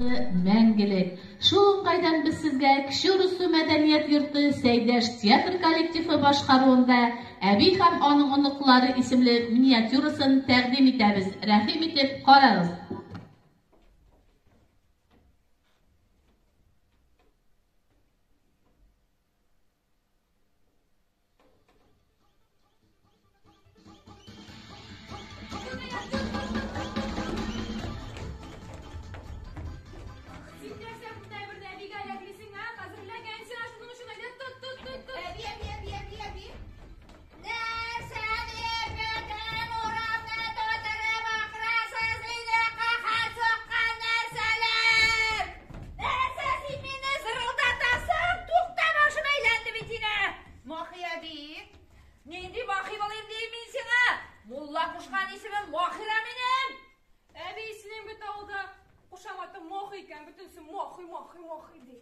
Мәңгелек. Шул уңайдан без сезгә Кече Урыссу мәдәният йорты Сәйдәш театр коллективы башкаруында Әби һәм аның оныклары исемле миниатюрасын тәкъдим итәбез. Рәхим итеп карагыз. Син нәрсә монда әйберне әбигә әләклисең, ә? Хәзерләгән сиңа шуның өчен әйдә тот, тот, тот, тот. Әби, әби, әби, әби, әби. Нәрсә дип бөтен урамны тутырып акырасыз инде, каһәр суккан нәрсәләр? Нәрсә син мине зырылдатасың? Тукта, башым әйләнде бит инде. Махи әби, нинди Махи булыйм дим мин сиңа? Мулла кушкан исемем Махира минем. Әби, синең бит авылда кушаматың Мохи икән, бөтенесе Мохи, Мохи, Мохи ди.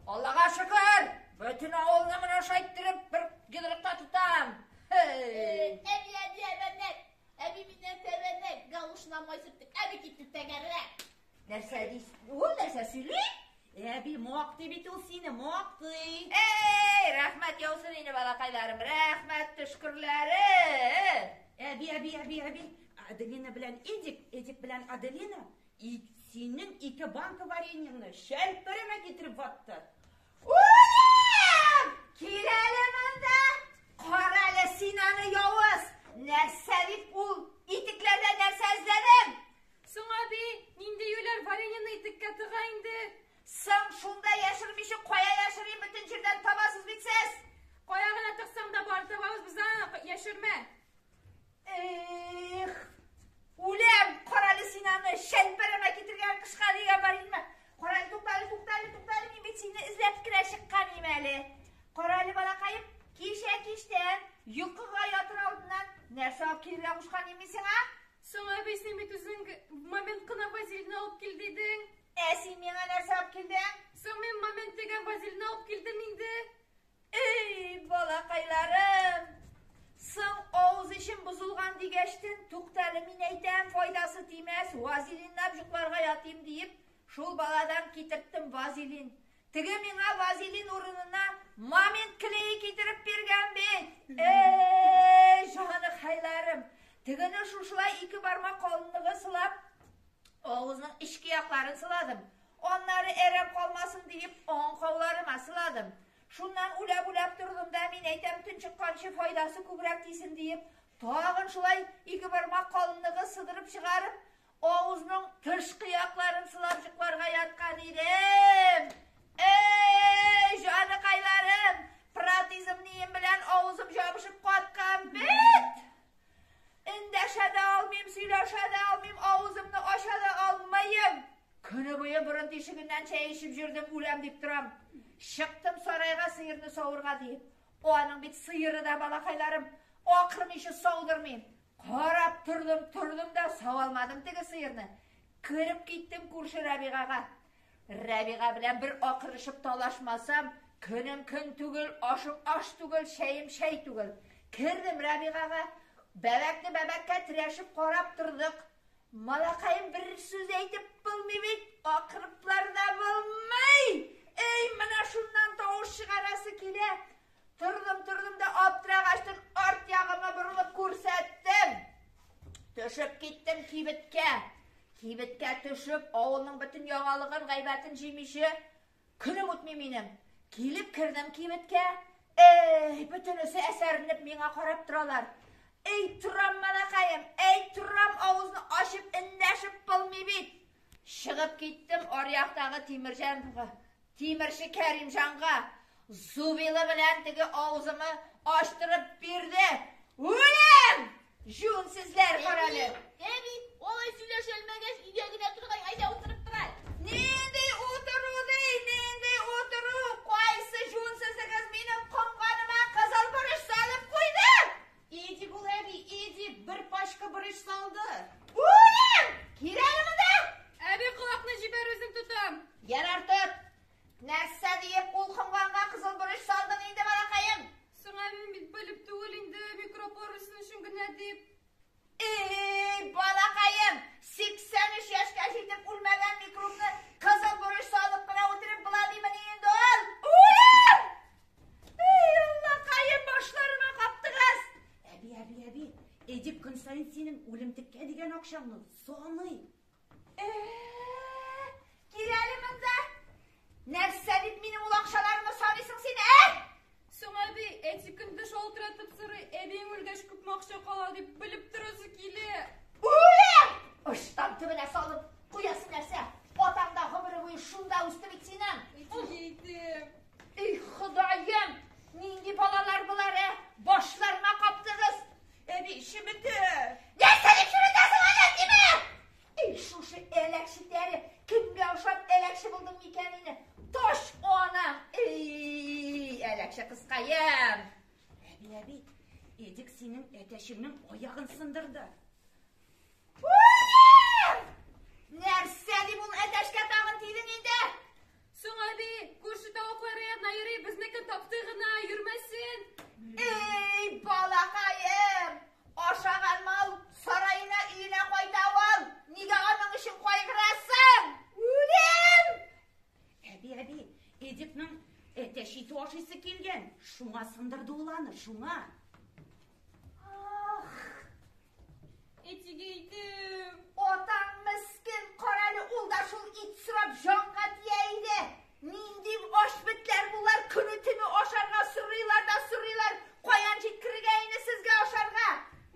Аллага шөкер, бөтен авылны менә шайтырып бер йодрыкта тотам. Һей! Әби, әби, әбәнәк. Әби миннән тәбәнәк, галушына май сөрттек. Әби китте тәгәрәк. Нәрсә дисең? Ул нәрсә сөйли? Әби мактый бит ул сине, мактый. Эй, рәхмәт яусын инде балакайларым, рәхмәт төшкерләре. Әби, әби, әби, әби. Аделина белән Эдик, Эдик белән Аделина и, синең ике банка вареньеңны шәлперәмә китереп ватты. Үлем! Кил әле монда! Кара әле син аны явыз! Нәрсә дип ул итекләрдән нәрсә эзләдең? Соң әби, нинди юләр вареньены итеккә тыга инде? Соң шунда яшермичә кая яшерим, бөтен җирдән табасыз бит сез! Кая гына тыксаң да барып табабыз без аны, яшермә. Эх, үләм, карале син аны, шәлперәмә китергән кышка дигән бар инде. Карале, туктале, туктале, туктале, мин бит сине эзләп кенә чыккан идем әле. Карале, балакаем, кичә кичтән йокыга ятыр алдыннан нәрсә алып килергә кушкан идем мин сиңа? Соң әби, син бит үзең момент кына вазелин алып кил дидең. Ә син миңа нәрсә алып килдең? Соң мин момент дигән вазелин алып килдем инде. Эй, балакайларым! Соң авыз эчем бозылган дигәчтен, туктале, мин әйтәм, файдасы тимәс, вазелинлап йокларга ятыйм диеп, шул баладан китерттем вазелин. Теге миңа вазелин урынына момент клее китереп биргән бит. Эй, җаныкайларым! Тегене шушылай ике бармак калынлыгы сылап, авызның эчке якларын сыладым. Аннары әрәм калмасын диеп, аңкауларыма сыладым. Шуннан үләп-үләп тордым да, мин әйтәм, төн чыкканчы файдасы күбрәк тисен диеп, тагын шулай ике бармак калынлыгы сыдырып чыгарып, авызның тышкы якларын сылап йокларга яткан идем. Эй, җаныкайларым, протезым нием белән авызым җабышып каткан бит. Эндәшә дә алмыйм, сөйләшә дә алмыйм, авызымны ача да алмыйм. Көне буе борын тишегеннән чәй эчеп йөрдем, үләм дип торам. Чыктым сарайга сыерны савырга диеп. Аның бит сыеры да балакайларым, акырмыйча саудырмыйм. Карап тордым, тордым да сава алмадым теге сыерны. Кереп киттем күрше Рәбигага. Рәбига белән бер акырышып талашмасам, көнем көн түгел, ашым аш түгел, чәем чәй түгел. Кердем Рәбигага, бәбәкне бәбәккә терәшеп карап тордык. Малакаем бер сүз әйтеп булмый бит, акырыплар да булмый. Эй, менә шуннан тавыш чыгарасы килә. Тордым, тордым да аптырагачтын арт ягыма борылып күрсәттем. Төшеп киттем кибеткә. Кибеткә төшеп, авылның бөтен яңалыгын, гайбәтен җыймыйча көнем үтми минем. Килеп кердем кибеткә. Эй, бөтенесе әсәренеп миңа карап торалар. Эй, торам, малакаем, эй, торам, авызны ачып эндәшеп булмый бит. Чыгып киттем аръяктагы Тимерҗанга, Тимерче Кәримҗанга. Зубилы белән теге авызымы ачтырып бирде. Үлем! Җүнсезләр, карале. Әби, алай сөйләшә алмәгәч, өйдә генә торгай, әйдә утырып торай. Нинди утыру ди, нинди утыру? Кайсы җүнсезегез минем комганыма кызыл борыч салып куйды? Эдик ул әби, Эдик бер пачка борыч салды. Үлем! Кил әле монда! Әби, колакны җибәр, үзем тотам. Ярар, тот. Нәрсә диеп ул комганга кызыл борыч салдың инде, балакаем? Соң әби, мин бит белеп түгел инде, микроблар үссен өчен генә дип. Эй, балакаем, 83 яшькә җитеп үлмәгән микробны кызыл акчаңны саный. Кил әле монда. Нәрсә дип минем ул акчаларымны саныйсың син, ә? Соң әби, әти көндә шалтыратып сорый, әбиең үлгәч күпме акча кала дип белеп торасы килә. Үлем! Ыштан төбенә салып куясы нәрсә. Атаң да гомере буе шунда үсте бит синең. Әтигә әйтәм. Эй, Ходаем! Нинди балалар болар, ә? Башларыма каптыгыз. Әби, чеметә. Нәрсә дип чеметәсең аны, тимә? Эй, шушы әләкче тәре, кемгә ошап әләкче булдың микән инде? Таш анаң! Эй, әләкче кызкаем! Әби, әби, Эдик синең әтәчеңнең аягын сындырды. Үлем! Нәрсә дип ул әтәчкә тагын тидең инде? Соң әби, күрше тавыклары янына йөри, безнеке таптый гына, йөрмәсен. Эй, балакаем! Ашаган мал сараена, өенә кайта ул. Нигә аның өчен кайгырасың? Үлем! Әби, әби, Эдикның әтәч ите ашыйсы килгән. Шуңа сындырды ул аны, шуңа. Ах, Әтигә әйтәм. атаң мескен, карале, ул да шул ит сорап җанга тия иде. Нинди ач бетләр болар, көне төне ашарга сорыйлар да сорыйлар. Каян җиткерергә инде сезгә ашарга?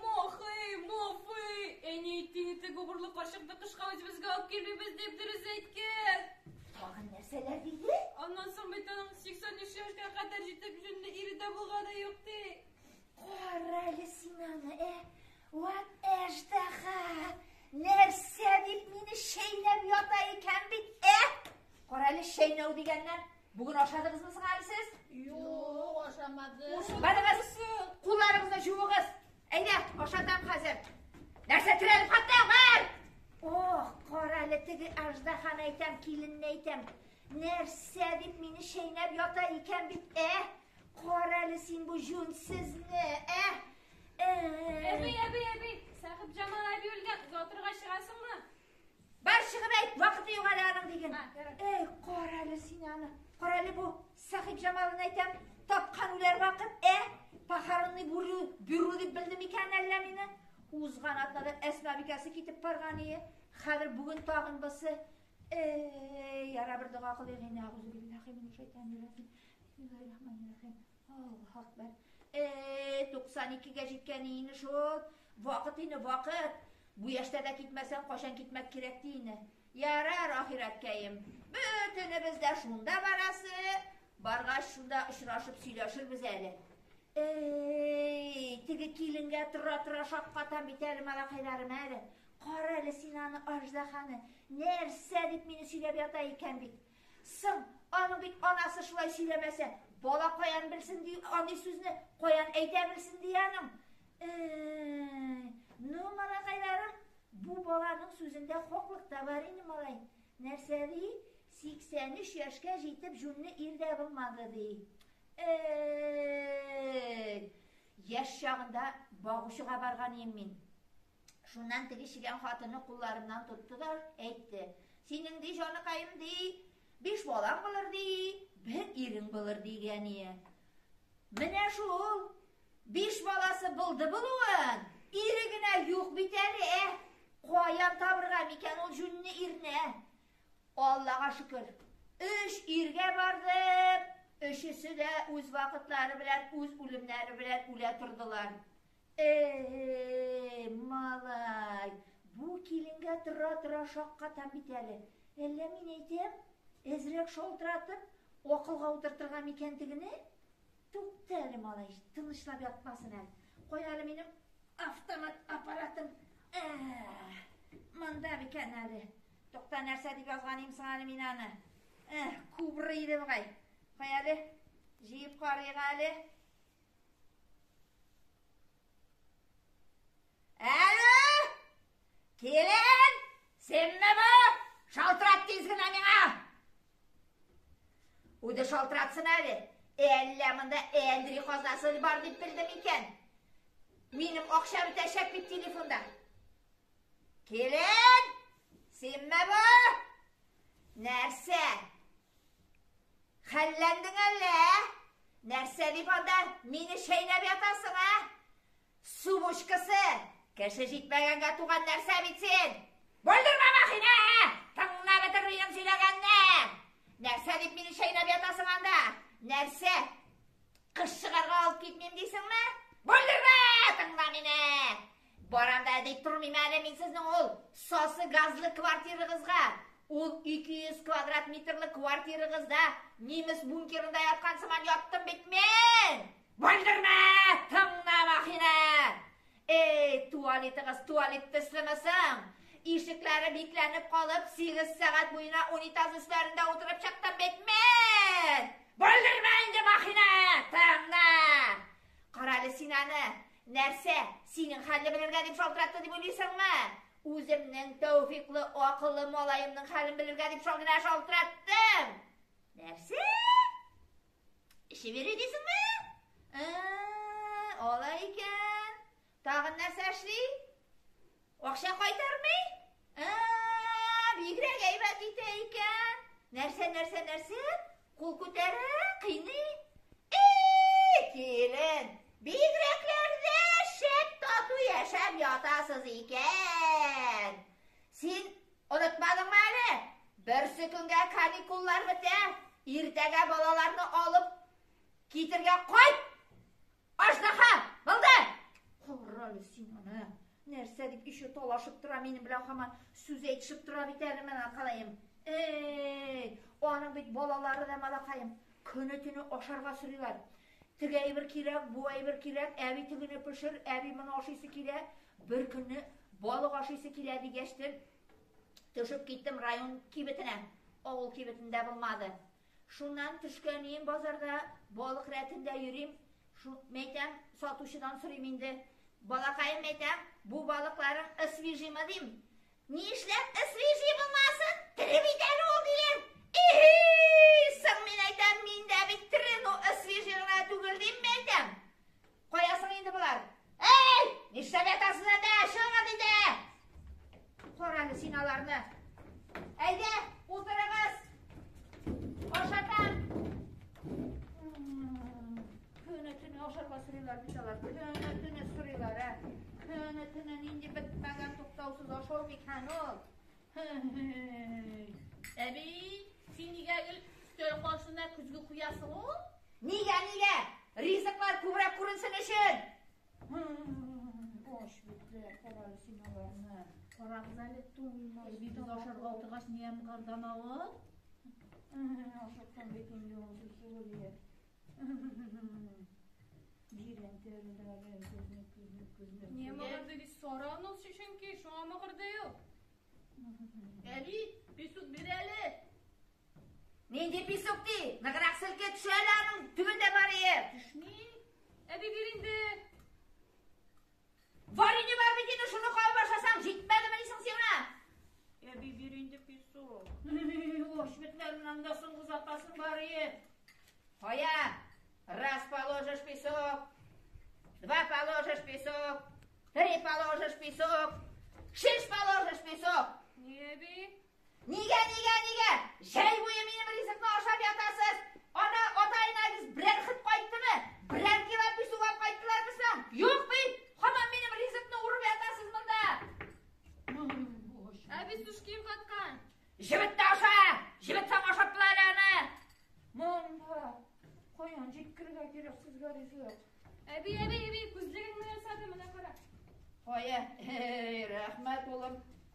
Мохый, мофый. Әни әйтте инде теге убырлы карчыкны кышка үзебезгә алып килмибез дип дөрес әйткән. Тагын нәрсәләр диде? Аннан соң бит аның 83 яшькә кадәр җитеп җүнле ире дә булганы юк ди. Карале син аны, ә? Ват әждаһа! Нәрсә дип мине чәйнәп ята икән бит, ә? Карале, чәйнәү дигәннән, бүген ашадыгызмы соң әле сез? Юк, ашамадык. Барыгыз, кулларыгызны жуыгыз. Әйдә, ашатам хәзер. Нәрсә терәлеп каттың, бар! Ох, карале, теге аждаһаны әйтәм, киленне әйтәм. Нәрсә дип мине чәйнәп ята икән бит, ә? Карале син бу җүнсезне, ә? Әби, әби, әби, Сәхипҗамал әби үлгән, озатырга чыгасыңмы? Бар чыгып әйт, вакыты юк әле аның диген. А, ярар. Эй, карале син аны. Карале бу Сәхипҗамалын әйтәм, тапкан үләр вакыт, ә? Похоронный бюро, бюро дип белде микән әллә мине? Узган атнада Әсма бикәсе китеп барган ие. Хәзер бүген тагын бусы. Эй, яра бер дога кылыйк инде. Әгъузу биллахи минәш шайтанир раҗим. Бисмиллахир-рахманир-рахим. Аллаһу акбар. Эй, 92-гә җиткән инде шул. Вакыт инде, вакыт. Бу яшьтә дә китмәсәң, кайчан китмәк кирәк ди инде. Ярар, ахирәткәем. Бөтенебез дә шунда барасы. Баргач шунда очрашып сөйләшербез әле. Эй, теге киленгә тора-тора шаккатам бит әле, малакайларым әле. Кара әле син аны, аждаһаны. Нәрсә дип мине сөйләп ята икән бит. Соң, аның бит анасы шулай сөйләмәсә, бала каян белсен ди андый сүзне, каян әйтә белсен ди аның. Эй, ну, малакайларым, бу баланың сүзендә хаклык та бар инде, малай. Нәрсә ди? 83 яшькә җитеп җүнле ир дә булмады ди. Эй, яшь чагында багучыга барган идем мин. Шуннан теге чигән хатыны кулларымнан тотты да әйтте. Синең ди, җаныкаем ди, биш балаң булыр ди, бер ирең булыр дигән ие. Менә шул биш баласы булды булуын, ире генә юк бит әле, ә? Каян табырга микән ул җүнле ирне? Аллага шөкер, өч иргә бардым, өчесе дә үз вакытлары белән, үз үлемнәре белән үлә тордылар. Эй, малай, бу киленгә тора-тора шаккатам бит әле. Әллә мин әйтәм, әзрәк шалтыратып, акылга утыртырга микән тегене? Тукта әле, малай, тынычлап ятмасын әле. Кая әле минем автомат аппаратым? Монда микән әле? Тукта, нәрсә дип язган идем соң әле мин аны? Кубры иде бугай. Кая әле? Җыеп карыйк әле. Әле! Килен! Синме бу? Шалтырат тиз генә миңа! Үзе шалтыратсын әле. Әллә монда Әндри казнасы бар дип белдем икән. Минем акча бетәчәк бит телефонда. Килен! Синме бу? Нәрсә? Хәлләндең әллә? Нәрсә дип анда мине чәйнәп ятасың, ә? Су бочкасы! Кеше җитмәгәнгә туган нәрсә бит син! Бүлдермә, Махинә! Тыңлап бетер минем сөйләгәнне! Нәрсә дип мине чәйнәп ятасың анда? Нәрсә? Кыш чыгарга алып китмим дисеңме? Бүлдермә! Тыңла мине! Барам да дип тормыйм әле мин сезнең ул сасы газлы квартирагызга. Ул 200 квадрат метрлы квартирагызда немец бункерында яткан сыман яттым бит мин! Бүлдермә! Тыңла, Махинә! Эй, туалетыгыз туалет төслеме соң? Ишекләре бикләнеп калып, 8 сәгать буена унитаз өсләрендә утырып чыктым бит мин! Бүлдермә инде, Махинә! Тыңла! Карале син аны! Нәрсә, синең хәлне белергә дип шалтыратты дип уйлыйсыңмы? Үземнең тәүфиклы, акыллы малаемның хәлен белергә дип генә шалтыраттым. Нәрсә? Эчеп йөри дисеңме? Алай икән. Тагын нәрсә эшли? Акча кайтармый? Бигрәк әйбәт итә икән. Нәрсә, нәрсә, нәрсә? Кул күтәрә, кыйный. Эй, килен, бигрәкләрдә шәп тату яшәп ятасыз икән. Син онытмадыңмы әле? Берсе көнгә каникуллар бетә. Иртәгә балаларны алып китергә кайт! Аждаһа, булды! Карале син аны. Нәрсә дип еще талашып тора минем белән һаман сүз әйтешеп тора бит әле менә калаем. Эй, аның бит балалары да малакаем. Көне-төне ашарга сорыйлар. Теге әйбер кирәк, бу әйбер кирәк, әби тегене пешер, әби моны ашыйсы килә. Бер көнне балык ашыйсы килә дигәчтен, төшеп киттем район кибетенә. Авыл кибетендә булмады. Шуннан төшкәнем базарда балык рәтендә йөрим. Шу мәйтәм, сатучыдан сорыйм инде. Балакаем мәйтәм, бу балыкларың свежиймы дим. Ни эшләп свежий булмасын? Тере бит әле ул диләр. Ихи, соң мин әйтәм, мин дә бит тере, ну свежий гына түгел дим мәйтәм. Каясың инде болар? Эй, нишләп ятасыз анда? Чыгыгыз инде. Карале син аларны. Әйдә, утырыгыз. Ашатам. Көне-төне ашарга сорыйлар бит алар. Көне-төне сорыйлар, ә. Көне-төне нинди бетмәгән туктаусыз ашау микән ул? Әби, син нигә гел өстәл каршына көзге куясың ул? Нигә, нигә? Ризыклар күбрәк күренсен өчен. Аш бетләр, карале син аларны. Карагыз әле, әби без ашарга утыргач нигә мыгырдана ул? Ашыктым бит инде ул сүз. Җирәнтерләре, күзне, күзне, күзне. Не мыгырдый ди, саран ул чөнки, шуңа мыгырдый ул. Әби, песок бир әле. Нинди песок ди? Ныграк селке төшә әле аның төбендә бар ие. Төшми. Әби бир инде. Варенье бар бит инде, шуны кабып ашасаң, җитмәдеме дисең сиңа? Әби бир инде песок. Аш бетләрен анда соң озатасың бар ие. Кая? Раз положишь песок, два положишь песок, три положишь песок, шесть положишь песок. Не, әби? Нигә, нигә, нигә? Җәй буе минем ризыкны ашап ятасыз. Ана ата-инәгез берәр хет кайттымы? Берәр кило песок алып кайттылармы соң? Юк бит. Һаман минем ризыкны урып ятасыз монда. Әби сушкин каткан. Җебет тә аша! Җебетсәң ашаттылар әле аны. Монда каян җиткерергә кирәк сезгә ризык? Әби, әби, әби, күзлегеңне ясады, менә кара. Кая? Эй, рәхмәт, улым.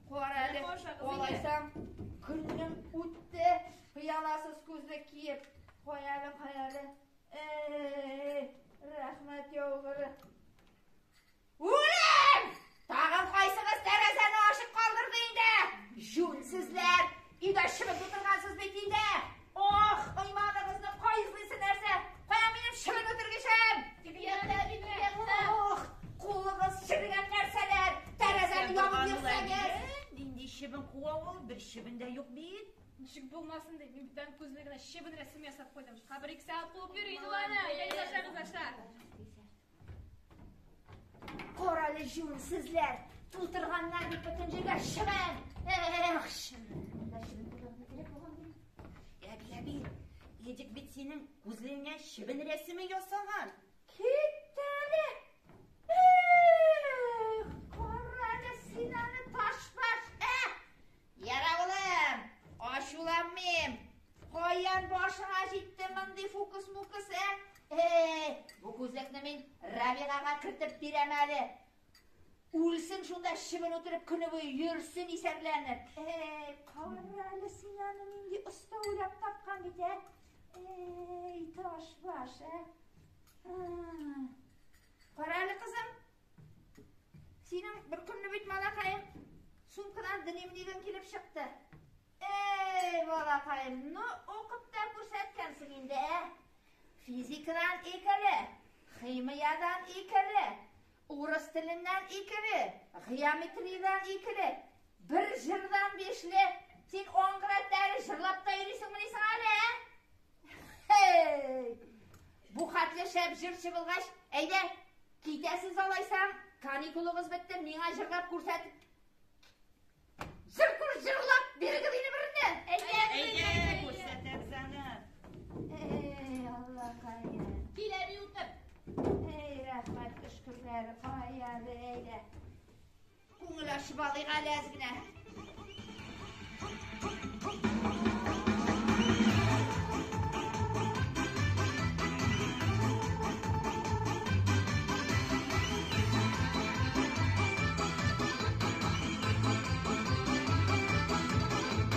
Кара әле, Ашагыз инде. алайсаң, көннең үтте, пыяласыз күзлек киеп. Кая әле, кая әле. Эй, рәхмәт яугыры. Үлем! Тагын кайсыгыз тәрәзәне ачык калдырды инде? Җүнсезләр! Өйдә чебен тутыргансыз бит инде! Ох, иманыгызны кайзлыйсы нәрсә! Кая минем чебен үтергечем? Теге якта, әби, теге якта. Ох, кулыгыз черегән нәрсәләр! Тәрәзәне ябып йөрсәгез! Нинди чебен куа ул? Бер чебен дә юк бит. Ничек булмасын ди, мин бит аның күзлегенә чебен рәсеме ясап куйдым. Хәбер ике сәгать куып йөри инде ул аны. Әйдәгез ашагыз, аша. Карале җүнсезләр! Тутырганнар бит бөтен җиргә чебен! Эх, чебен! Монда чебен тутырырга кирәк булган бит. Әби, әби, Эдик бит синең күзлегеңә чебен рәсеме ясаган. Китте әле! Эх, кара ышанмыйм. Каян башыңа җитте мондый фокус-мукус, ә? Эй, бу күзлекне мин Рабигага кертеп бирәм әле. Үлсен шунда чебен утырып көне буе йөрсен исәрләнеп. Эй, кара әле син аны нинди оста уйлап тапкан бит, ә? Эй, таш баш, ә? Кара әле, кызым. Синең бер көнне бит, малакаем, сумкадан дневнигың килеп чыкты. Эй, балакаем, ну укып та күрсәткәнсең инде, ә? Физикадан икеле, химиядан икеле, урыс теленнән икеле, геометриядән икеле, бер җырдан бишле. Син аңгырәтләре җырлап та йөрисеңмени соң әле, ә? Хей! Бу хәтле шәп җырчы булгач, әйдә, китәсез алайсаң, каникулыгыз бетте, миңа җырлап күрсәтеп. Җыр күр, җырлап бирегез инде берне. Әйдә, Әйдә, күрсәтәбез аны. Эй, Аллакаем. Кил, әби, утыр. Эй, рәхмәт төшкерләре, кая әле, әйдә. Күңел ачып алыйк әле әз генә.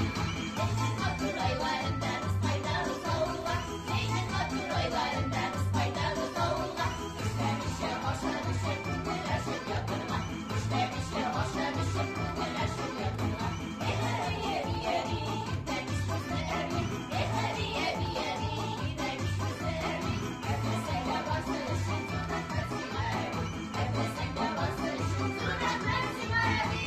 Матур айларында без кайтабыз авылга. Җәйнең матур айларында без кайтабыз авылга. Эшләп эчә, ашап эчә, күңел ачып ятырга. Эшләп эчә, ашап эчә, күңел ачып ятырга. Эх, әби, әби, әби, иртә кич безне әби. Эх, әби, әби, әби, иртә кич безне әби. Әрләсәң дә барсы өчен зур рәхмәт сиңа, әби. Әрләсәң дә барсы өчен зур рәхмәт сиңа, әби.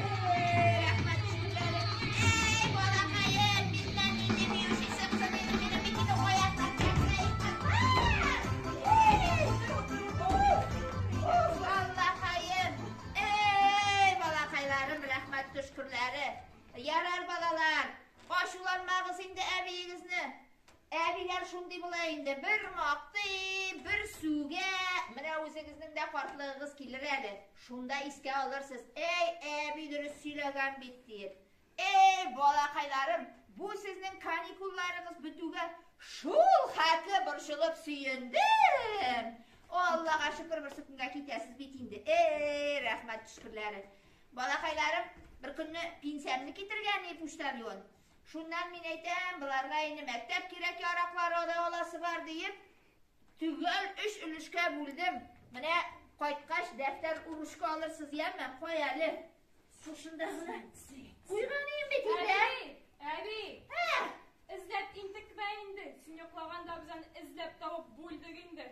Эй, рәхмәт төшкерләре. Эй, балакаем, миннән нинди биюче чыксын инде, минем бит инде аяклар кәкрәеп калган. Эй, уф, Аллакаем. Эй, балакайларым, рәхмәт төшкерләре. Ярар, балалар, ачуланмагыз инде әбиегезне. Әбиләр шундый була инде, бер мактый, бер сүгә. Менә үзегезнең дә картлыгыгыз килер әле. Шунда искә алырсыз. Эй, әби дөрес сөйләгән бит диеп. Эй, балакайларым, бу сезнең каникулларыгыз бетүгә шул хәтле борчылып сөендем. Аллага шөкер, берсе көнгә китәсез бит инде. Эй, рәхмәт төшкерләре. Балакайларым, бер көнне пенсиямне китергән почтальон. Шуннан мин әйтәм, боларга инде мәктәп кирәк яраклары да аласы бар диеп, төгәл өч өлешкә бүлдем. Менә кайткач дәфтәр урушка алырсыз, яме? Кой әле. Шушында гына. Куйган идем бит инде. Әби, әби, Ә, эзләп интекмә инде. Син йоклаганда без аны эзләп табып бүлдек инде.